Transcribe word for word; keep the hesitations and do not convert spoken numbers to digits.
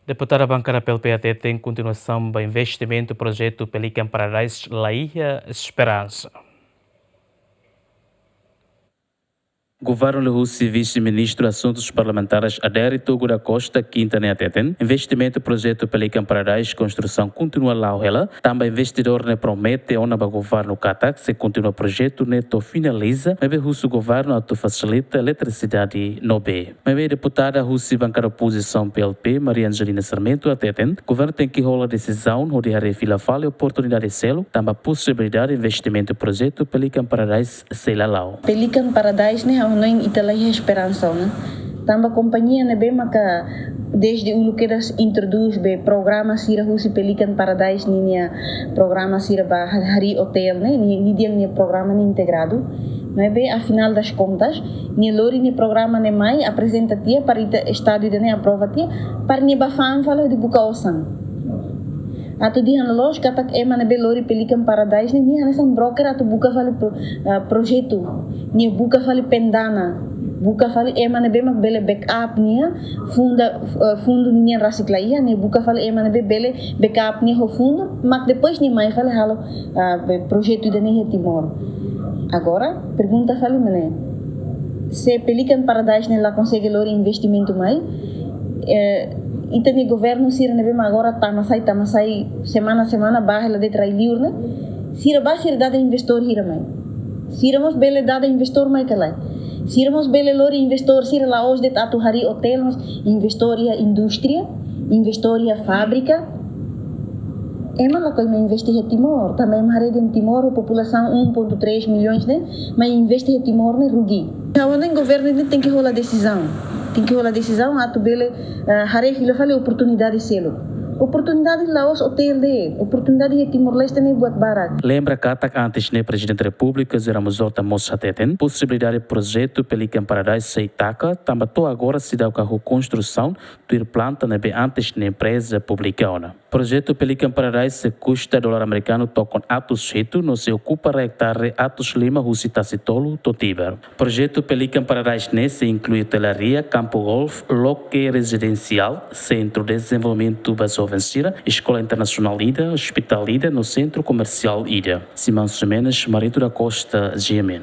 Deputada Bankada P L P hateten kontinuasaun ba investimentu projetu Pelican Paradise la iha esperansa. Governu liuhusi Vise-Ministru Asuntus Parlamentares Adérito Rui da Costa Quinta ne'e hateten, investimentu projetu Pelican Paradise konstrusaun kontinua la'o hela, tanba investidór ne'e promete ona ba governu katak sei kontinua projetu ne'e to'o finaliza, maibé husu governu atu fasilita eletrisidade no bee. Maibé deputada husi bankada opozisaun P L P, Maria Angelina Sarmento, hateten, governu tenke hola desizaun hodi haree fila fali oportunidade seluk, tanba posibilidade investimentu projetu Pelican Paradise sei la la'o. Pelican Paradise ne'e ha'u hanoin ita la iha esperansa ona. Tanba kompañia ne'ebé maka dezde uluk kedas introdús be programa sira husi Pelican Paradise ninia programa sira ba ha-, harii otél ne'e, ni, nia dehan nia programa ne'e integradu. Maibé, afinal das contas, nia lori nia programa ne'e mai, aprezenta tiha para ita estádiu ida-ne'e aprova tiha, para nia bá fa'an fali hodi buka osan. Atu dehan loloos katak ema ne'ebé lori Pelican Paradise ne'e, nia hanesan broker atu buka fali pro-, ah, projetu, nia buka fali pendana, buka fali ema ne'ebé mak bele backup nia, funda, eh, fundu ninian rasik la iha, nia buka fali ema ne'ebé bele backup nia ho fundu, mak depois nia mai fali halo, ah, be projetu ida-ne'e iha Timor. Agora, pergunta fali mak ne'e, se Pelican Paradise ne'e la konsege lori investimentu mai, eh, ita-nia governu sira ne'ebé mak agora tama sai, tama sai, semana, semana, bá hela de'it rai-li'ur ne'e, sira bá sira dada investór hira mai. Sira mós bele dada investór mai ka lae. Sira mós bele lori investór sira la'ós de'it atu harii otél, mas investór iha indústria, investór iha fábrika. Ema lakohi mai investe iha Timor, tanba ema haree dehan Timor, ho populasaun um ponto três milhões ne'e, mai investe iha Timor ne'e rugi. Ha'u hanoin governu ne'e tenke hola desizaun. Tenke hola desizaun atu bele, eh, haree fila fali oportunidade seluk. Oportunidade la'ós otél de'it, oportunidade iha Timor-Leste ne'e buat barak. Lembra katak antes ne'e Prezidente Repúblika José Ramos Horta mós hateten posibilidade projetu Pelican Paradise sei taka, tanba to'o agora seidauk hahú konstrusaun tuir planta ne'ebé antes ne'e empreza públika ona. Projetu Pelican Paradise sei kusta dolar amerikanu tokon atus hitu no sei okupa rai ektare atus lima husi tasi tolu to'o tibar. Projetu Pelican Paradise ne'e sei inklui otelaria, kampu golf, loke rezidensiál, sentru dezenvolvimentu ba joven sira, eskola internasionál ida, ospitál ida no sentru komersiál ida. Siman Ximenes, Marito da Costa, G M N.